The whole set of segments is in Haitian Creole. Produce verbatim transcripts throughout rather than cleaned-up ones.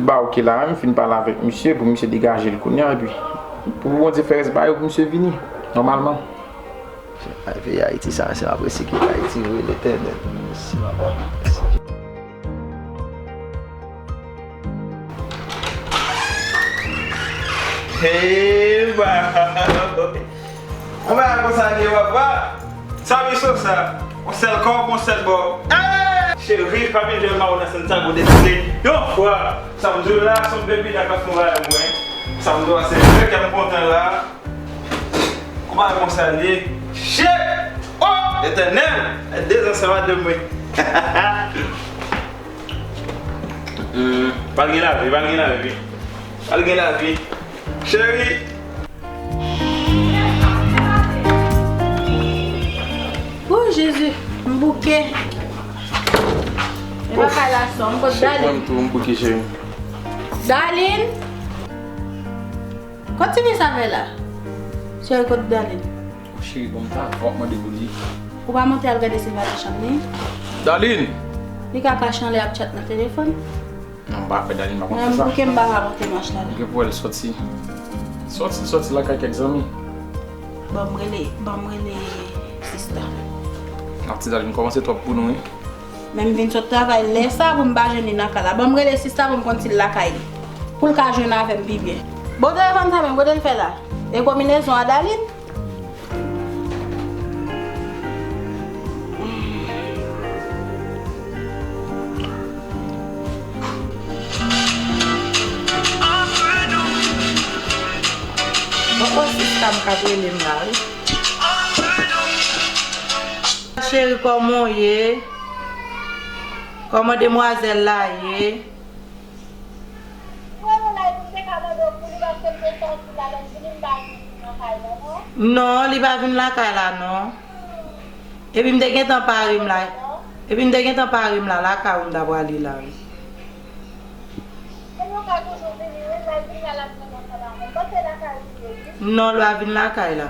Ba oke la, m fin pale avèk misye pou misye degaje l kounye a, epi pou Bondye fè rès bagay yo pou misye vini nòmalman. Peyi Ayiti sa, se m ap resike Ayiti vre, Letènèl. Mèsi, papa. Mèsi. Hey, ba. Mwen pa konsa li ye, papa. Sa misyon sa? Yon sèl kò, yon sèl bò. Hey! Cheri, pa vin jwe mawon nan Santiago de Chile. Yon fwa, sa m di w la, se yon bebe la k ap fè yon bagay pou mwen. Sa m di w la, se vrè kè m kontan la. Kòman konsa li ye? Shit! Oh! Letènèl! De zan sa madanm mwen. Hmm, pa gen lavi, pa gen lavi. Pa gen lavi. Cheri! Oh Jezi, m bouke. E pa kay la sò, m kot Darline. Mwen tou, m bouke, cheri. Darline! Kot ti fi sa fè la? Cheri, kot Darline? Cheri, bon, m ta fòk mande pou li. Ou pa monte al gade si l pa nan chanm li? Darline! Li ka kache anlè ap tchat nan telefòn. Non, m pa fè Darline, m pa konn fè sa. Mwen, m bouke, m pa ka monte mach la. Gen pou wè l sòti. Sòti, sòti lakay kèk zanmi. Ban m rele, ban m rele sista. Ak ti Darline kòmanse twòp pou nou, wi. Men m vin sot travay lè sa pou m pa jwenn li nan kay la. Ban m rele sista pou m konn si l lakay li. Pou l ka jwenn avè m pi byen. Bon, telefòn sa menm, kote l fè la? E konbinezon a Darline? Poko sista m k ap rele m la, wi. Cheri, kòman w ye? Kòman demwazèl la ye? Non, li pa vin lakay la, non. Epi m te gentan pare m la. Epi m te gentan pare m la, lakay ou m ta prale la, wi. Non, l pa vin lakay la.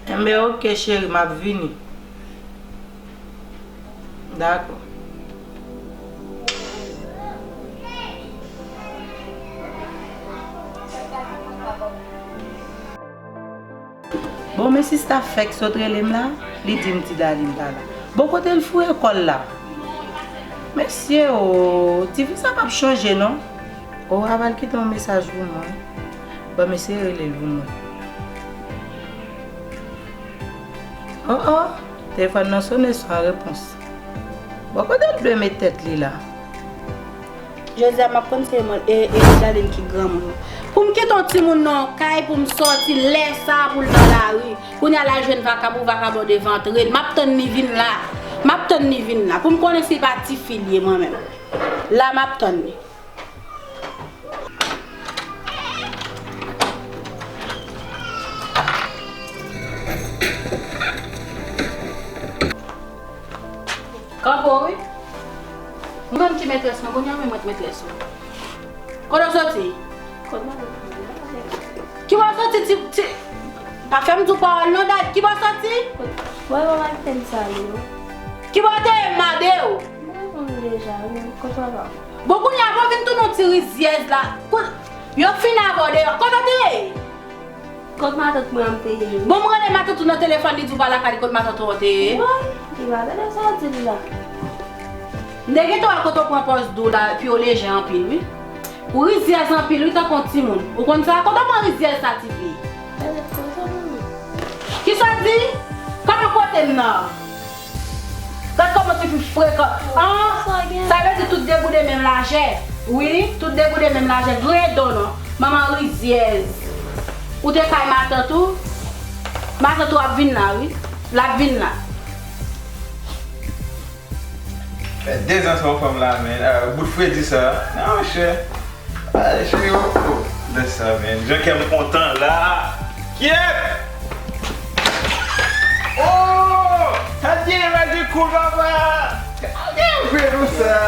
Enben, oke, cheri, m ap vini. Dakò. Bon, men sista fèk sot rele m la, li di m ti Darline pa la. Bon, kote l foure kò l la? Mesye o, tifi sa p ap chanje non. O, Aval kite yon mesaj pou mwen. Ban m eseye rele l pou mwen. O, o, telefòn nan sonnen san repons. Bon, kote l dwe met tèt li la? Jodi a, m ap konn se mwen, e, e Darline ki granmoun. Pou m kite yon timoun nan yon kay, pou m sòti lè sa a pou l nan lari. Kounye a l al jwenn vakabon, vakabon devan antre l. M ap tann li vin la. M ap tann li vin la. Pou m konnen si l pa tifi l ye mwen menm. La m ap tann li. Kanpe w wi. Ou menm ki metrès mwen, kounye a menm mwen k metrès ou. Kote w soti? Kot madanm? Ki bò w soti, ti, ti, pa fè m di w pawòl non, Dad. Ki bò w soti? Wè, wè, wè, fè m sa yo. Ki bò w te ye, m mande w? Mwen reponn ou deja, wi. Kot papa w? Bon, kounye a, bon, vin tounen yon ti rizyèz la. Kou-, yo fin avè w deyò. Kote w te ye? Kot matant mwen an m te ye, wi. Bon, m rele matant ou nan telefòn, li di w pa lakay li, kot matant ou an te ye? Woy, li pa tande sa w di l la. M te gentan wè kote w pran pòz dou la, epi w lejè anpil, wi. Ou rizyèz anpil, wi, tankou yon timoun. Ou konn sa? Kote w pran rizyèz sa, tifi? Gade kote w pran. Kisa w di? Kòman kote m nan? Gad kòman tifi frekan. An, sa vle di tout degoude menm lajè. Wi, tout degoude menm lajè. Grenn do non. Manman rizyèz. Ou te kay matant ou? Matant ou ap vin la, wi. L ap vin la. Fè dezan sa w fè m la, men. Ah, bout fredi sa. Non, monchè. Ay, cheri, oh, oh. Lè sa, men. Jan kè m kontan la. Kyèt! Oh! Sa di imaj de koul, papa! Gade vre nou sa!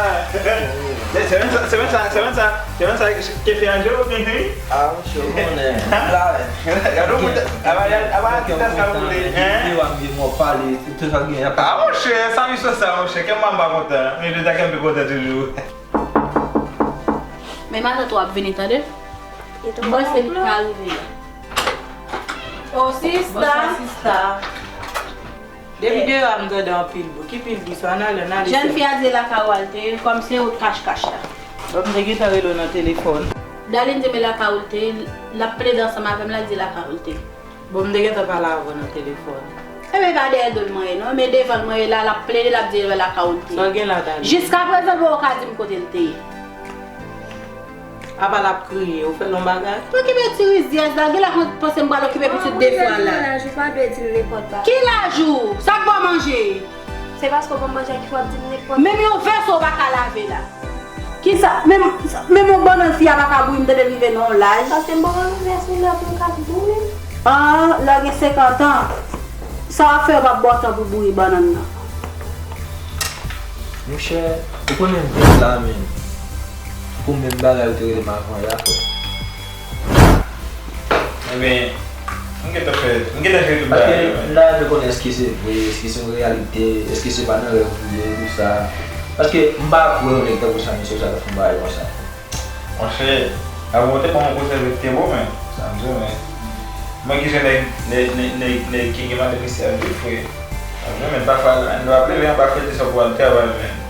Se menm sa, se menm sa, se menm sa, se menm sa ke fè Anjou, wi. Ah, monchè, ou konnen. M la, gade yon bout, aba, aba, ti tas ka boule, hein? Videyo a m ye, mwen pale, tout sa gen, y ap Ah, monchè, sa misye sa, monchè, kè m pa kontan. Men, deja kè m pi kontan toujou. Men matant ou ap vini, tande. M panse li ka rive la. Oh, sista. Bonswa, sista. Depi deyò a, m tande anpil bri. Ki pil bri sa? Ann ale, ann ale. Jèn fi a di lakay ou al te ye, kòm se ou t kach kach la. Bon, m te gentan rele w nan telefòn. Darline di m lakay ou l te ye, l ap plede ansanm avè m, l di lakay ou l te ye. Bon, m te gentan pale avè w nan telefòn. Ebyen, e pa dèyè do l mwen ye, non, men devan l mwen ye la, l ap plede, l ap di e lakay ou l te ye. Sa w gen la, Darline? Jiskaprezan, ou poko ka di m kote l te ye. Apa l ap kriye, ou fè l yon bagay? Okipe ti rizyèz la, gen lè mwen panse m pral okipe pitit de fwa la. Mwen laj, ou pa dwe di l nenpòt bagay. Ki laj ou? Sa k ba w manje? Se paske w ban m manje a ki fè w ap di m nenpòt. Menm yon vès ou pa ka lave la. Kisa? Menm, menm yon bannann fi a pa ka bouyi, m tande l rive nan yon laj. Paske m poko nan vès ou la pou m ka bouyi. Ah, lè w gen senkant an, sa w ap fè yo p ap ba w tan pou bouyi bannann nan. Monchè, ou konnen m vin la, men pou menm bagay ou te rele m avan yè a, frè. Ebyen, m gentan fè, m gentan jere tout bagay yo, men. Paske m ta renmen konnen èske se vre, èske se yon reyalite, èske se pa nan rèv ou ye, tout sa. Paske m pa kwè yon nèg tankou sa, mesye, sa ta fè yon bagay konsa. Monchè, avan w te ban m yon konsèy ki te bon, men, sa m di w, men, mwen ki jan nèg, nèg, nèg, nèg, nèg ki gen madanm isi a viv, frè. Sa m di w, men, pafwa, la, nou ap leve anba frèt, se pou al travay, men.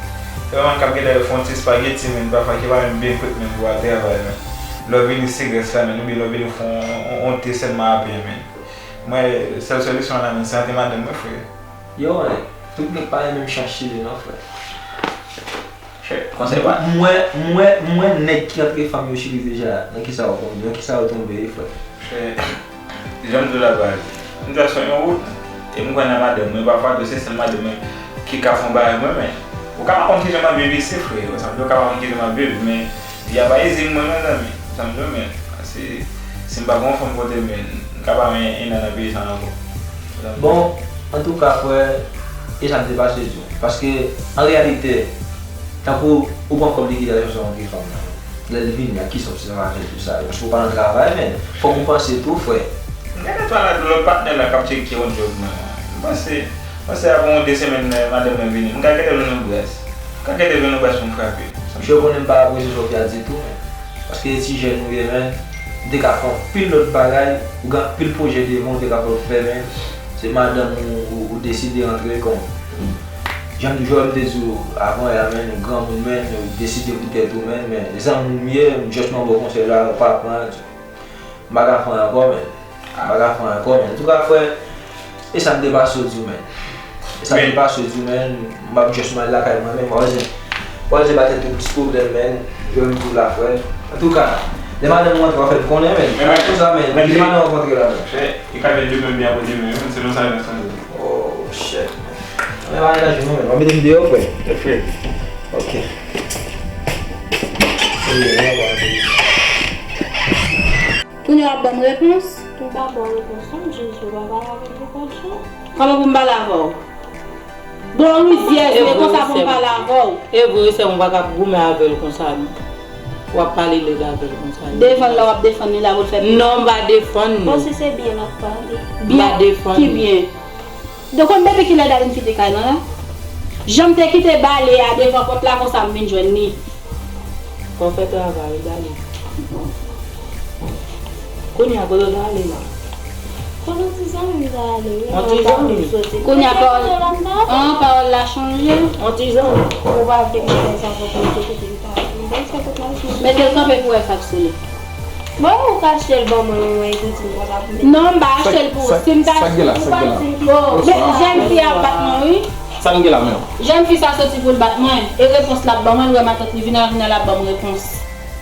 Se pa mwen k ap gentan fè yon ti espageti, men, pafwa, ki pa menm byen kwit, men, pou al travay, men. Lè w vini, se grès la, men, oubyen lè w vini, fè yon, yon, yon te sèlman a pen, men. Mwen, sèl solisyon an la, men, se antre madanm mwen, frè. Yo, men, tout nèg pa gen menm chans chile, non, frè. Konsèy pa. M wè, m wè, m wè nèg ki antre fanm yo chili deja, nan kisa yo tonbe, nan kisa yo tonbe, wi, frè. Jan m di w la, baz, m dwe sou yon wout, e m kwè nan madanm mwen, pafwa tou se sèl madanm mwen ki ka fè yon bagay mwen, men ou ka pa konn kijan m ap viv isi, frè, ou sanble ou ka pa konn kijan m ap viv, men vi a pa izi pou mwen, mezanmi, ou sanble, men si, si m pa gen yon fanm kote m, men m ka pa wè Ena nan peyi sa ankò. Bon, antouka, frè, e sa m te pase di w. Paske, an reyalite, tankou ou pran kòb likidasyon sa w antre fanm nan. Lè l vini, ak kisa w se avè l tou sa yo? Paske ou pa nan travay, men fòk ou panse tou, frè. M gentan travay pou lòt patnè la k ap tcheke yon djòb mwen. M panse, panse apre yon de semèn, madanm mwen vini. M ka gentan jwenn yon bras. M ka gentan jwenn yon bras pou m frape. Misye konnen m pa apresye sa w fè a ditou, men. Paske e ti jèn ou ye, men. M te ka fè anpil lòt bagay, ou gen anpil pwojè devan w te kapab fè, men se madanm ou, ou, ou deside antre kòm. Jan m toujou, m te di w avan yè a, men, ou granmoun, men, ou deside pou tèt ou, men, men zanmi w m ye, m just ban w konsèy la, ou pa pran, m pa ka fè anyen ankò, men. M pa ka fè anyen ankò, men. Antouka, frè, e sa m te pase w di w, men. E sa m te pase w di w, men. M ap just m al lakay mwen, men. Mwen, Pwal se pa tèt tout ti pwoblèm, men. Jwenn m tou la, frè. Antouka, lè madanm ou antre, w ap fè m konnen, men. Men, men, konsa, men. Men, lè madanm ou antre la, men. Frè, li ka vin demen oubyen apre demen, men, selon sa yo nan sante. Oh, shit, men. Men, pa angaje nou, men. W ap mete m deyò, frè. Frè. Ok. Kounye a w ap ban m repons? M pa ba w repons non, m jis ou pa pale avè m pou kont ou. Kòman pou m pale avè w? Bon, rizyèz, men konsa pou m pale avè w. E vre, sè, m pa ka goumen avè l konsa non. W ap pale lèd avè l konsa. Defann la, w ap defann li la pou l fè plis. Non, m pa defann li. Bon, si se byen n ap pale. M pa defann li. Byen, ki byen? Donk, konn depi kilè Darline kite kay lan la? Jan m te kite bale a devan pòt la, konsa m vin jwenn li. Fò w fè travay ou, Darline. Kounye a, kote w ta ale la? Kote yon ti zanmi m ta ale, wi. Yon ti zanmi? Kounye a, pawòl, an, pawòl la chanje. Yon ti zanmi. Ou pa vle m fè sa, fò w te kite m ta ale. Bon, se tout nan. Mete l kanpe pou wè sa k sou li. Bon, ou ka achte l ban mwen, mwen, mwen, epi di m konsa pou mete. Non, m pa achte l pou ou. Si m ta, sa gen la, sa gen la. Oh, men jèn fi a ap bat mwen, wi. Sa n gen la menm? Jèn fi sa soti pou l bat mwen. E repons l ap ban mwen, l wè matant li vin al, vin al ap ban m repons.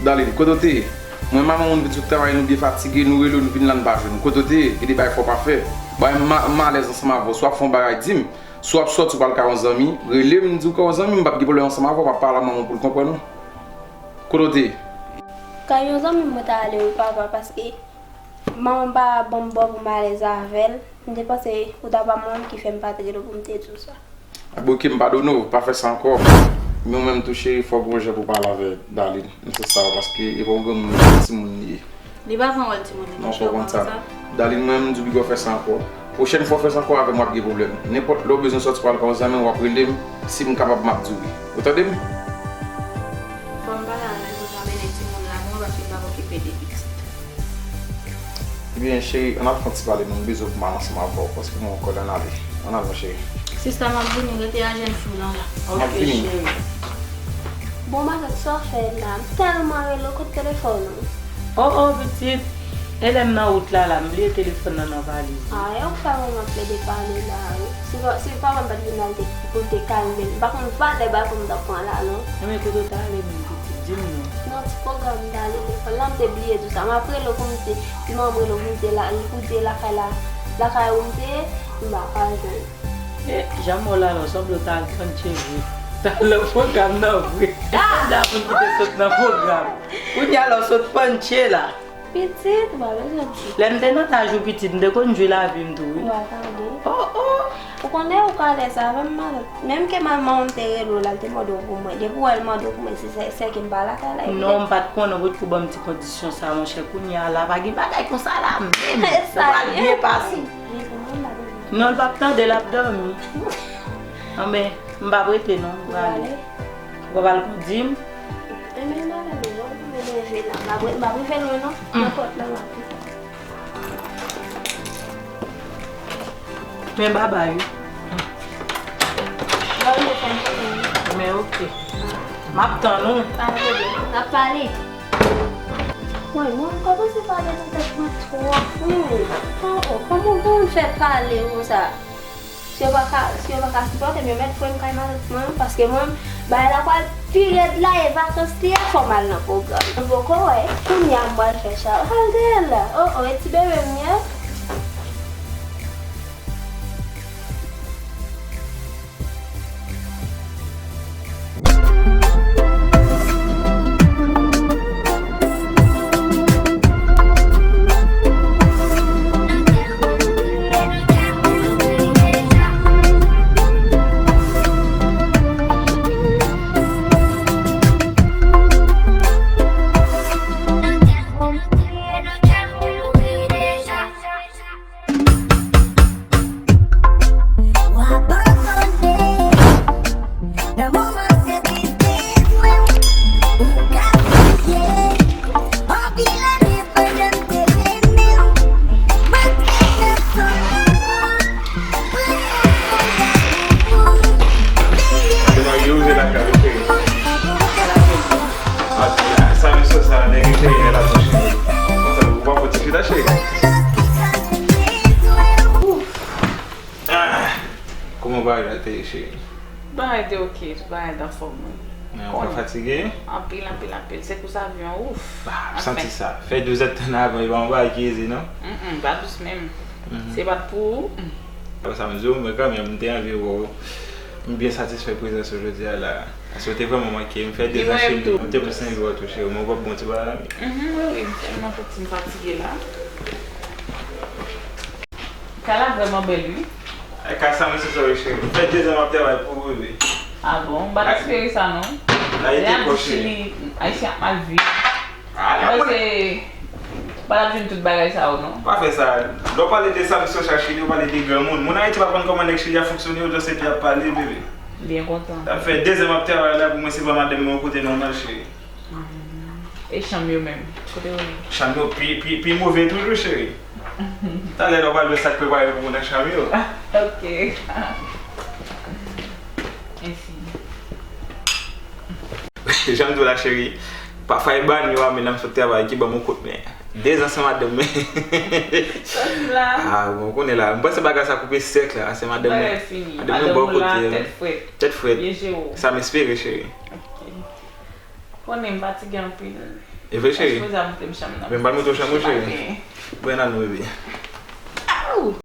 Darline, kote w te ye? Mwen, manman moun vin sot travay, nou byen fatige, nou rele w, nou vin la, n pa jwenn ou. Kote w te ye? Gen de bagay fò w pa fè. Bay m ma-, malèz ansanm avè w. Si w ap fè yon bagay, di m. Si w ap sòti, w pral kay yon zanmi, rele m, di w kay yon zanmi, m p ap gen pwoblèm ansanm avè w, m ap pale ak manman w pou l konprann ou. Kote w te ye? Kay yon zanmi m mwen ta ale wi papa, paske manman m pa ban m bò pou m alèz avè l. M te panse ou ta pa manman m ki fè m pa t rele w pou m te di w sa. Bon, oke, m padone w, pa fè sa ankò. Men ou menm tou, cheri, fò w gon jan pou w pale avèk Darline nan sans sa a, paske e pa yon granmoun, se yon timoun li ye. Li pa pran wòl timoun li, non, cheri, ou konprann sa? Darline, mwen menm, m di w piga w fè sa ankò. Pwochèn fwa w fè sa ankò avè m, w ap gen pwoblèm. Nenpòt lè w bezwen sòti pou al ka yon zanmi w, w ap rele m. Si m kapab, m ap di w wi. Ou tande m? Fò m pale avè l pou sa mennen timoun la pou mwen, paske m p ap okipe de pitit. Ebyen, cheri, ann al fè yon ti pale, mwen, m bezwen pou m al ansanm avè w, paske mwen ankò la, ann ale. Ann al, non, cheri. Sista, m ap vini, rete a jèn fi w lan la. M ap vini. Ok, cheri. Bon, matant, sa w fè la? M tèlman rele w, kote telefòn ou? Oh, oh, pitit. E lè m nan wout la, la, m bliye telefòn nan nan valiz mwen. Ah, e ou k fè manman plede pale la, wi. Si pa, si papa m pa t vin la, l te, pou l te kalme l. M pa konn valè baton m t ap pran la, non. Enben, kote w t ale menm, pitit? Di m non. Nan ti pwogram m t ale lekòl la, m te bliye tou sa. M ap rele w pou m di, si manman m rele w pou m di la, pou di lakay la, lakay ou m te ye, m pa ka jwenn. E, jan m wè w la, non, sanble w t al panche vre. T al nan pwogram nan vre. Ah! Gade moun ki te sot nan pwogram. Kounye a la, w sot panche la. Pitit, ou pa bezwen di. Lè m te nan laj ou pitit, m te konn jwi lavi m tou, wi. Ou pa tande. Oh, oh. Ou konnen ou ka alèz avè m, matant. Menm ke manman m te rele w la, l te mande w pou mwen. Depi w wè l mande w pou mwen, se, se, se ke m pa lakay la, epi non, m pa t konnen, ou potko ban m ti kondisyon sa, monchè. Kounye a la, pa gen bagay konsa la menm. Sa pral byen pase. Non, l p ap tande, l ap dòmi. Anben, m p ap rete non, m prale. Ou p ap al kondi m? Enben, m pa tande non, m manje la. M p ap, m p ap rive lwen non. Nan pòt la, m ap. Men babay wi. Ba w fè m konnen. Men oke. M ap tann ou. Pa gen pwoblèm. N ap pale. Woy, mwen kòmanse pale nan tèt mwen twòp wi. Oh, oh, kòman pou m fè pale konsa? Si yo pa ka, si yo pa ka sipòte m, yo mèt voye m kay matant mwen, paske mwen, bagay la pral pi rèd la, e vakans li ye, fò m al nan pwogram. M poko wè, kounye a m pral fè sa. Al dèyè la. Oh, oh, e ti bebe m ye. Sa misye sa nèg enteryè la tou cheri. Konsa ou pa fò ti fi la cheri. Ah, kòman bagay la te ye cheri? Bagay te oke, tout bagay t anfòm wi. Men ou pa fatige? Anpil, anpil, anpil. Se kous avyon, ouf. Ah, m santi sa. Fè douz èdtan avan, e pa yon bagay ki eze non. Mm, mm, pa dous menm. Se pa t pou ou. Apre sa m di w, men kanmenm, m te anvi wè w. M byen satisfè prezans ou jodi a la. Paske w te vrèman manke m. Fè de zan cheri, m te plis anvi wè w tou cheri. Men w p ap bon ti bagay. Mhm, wi, wi, m tèlman santi m fatige la. Kay la vrèman bèl wi. Ay, kay sa mwen se sa wi cheri. M fè de zan m ap travay pou ou bebe. Ah bon, m pa t espere sa non. Lè y ap di Chili, Ayisyen ap mal viv. Ah, mwen se pa t ap jwenn tout bagay sa yo non. Pa fè sa. Lè w pale de sa, misye chache li, w pale de granmoun. Moun Ayiti pa konn kòman nèg Chili ap fonksyone, yo just epi ap pale, bebe. Byen kontan. Sa fè de zan m ap travay la, pou mwen se pa madanm mwen yon kote nòmal, cheri. E chanm yo menm? Kote yo ye? Chanm yo pi, pi, pi move toujou, cheri. Talè lè w pral wè sa k prepare pou ou nan chanm yo. Ok. Mèsi. Jan m di w la cheri, pafwa e bani yo a, men lè m sot travay ki ban m yon kout men. De zan se madanm men. Sòti la. Ah, bon, ou konnen la. M panse bagay sa koupe sèk la, se madanm men. Bagay fini. Madanm men bò kote. Tèt frèt. Tèt frèt. Byen jere w. Sa m espere, cheri. Ok. Konnen m fatige anpil. E vre, cheri? Sipoze a montre m chanm nan. Men m pral montre w chanm ou, cheri. Bon, ann al non, bebe. Aw!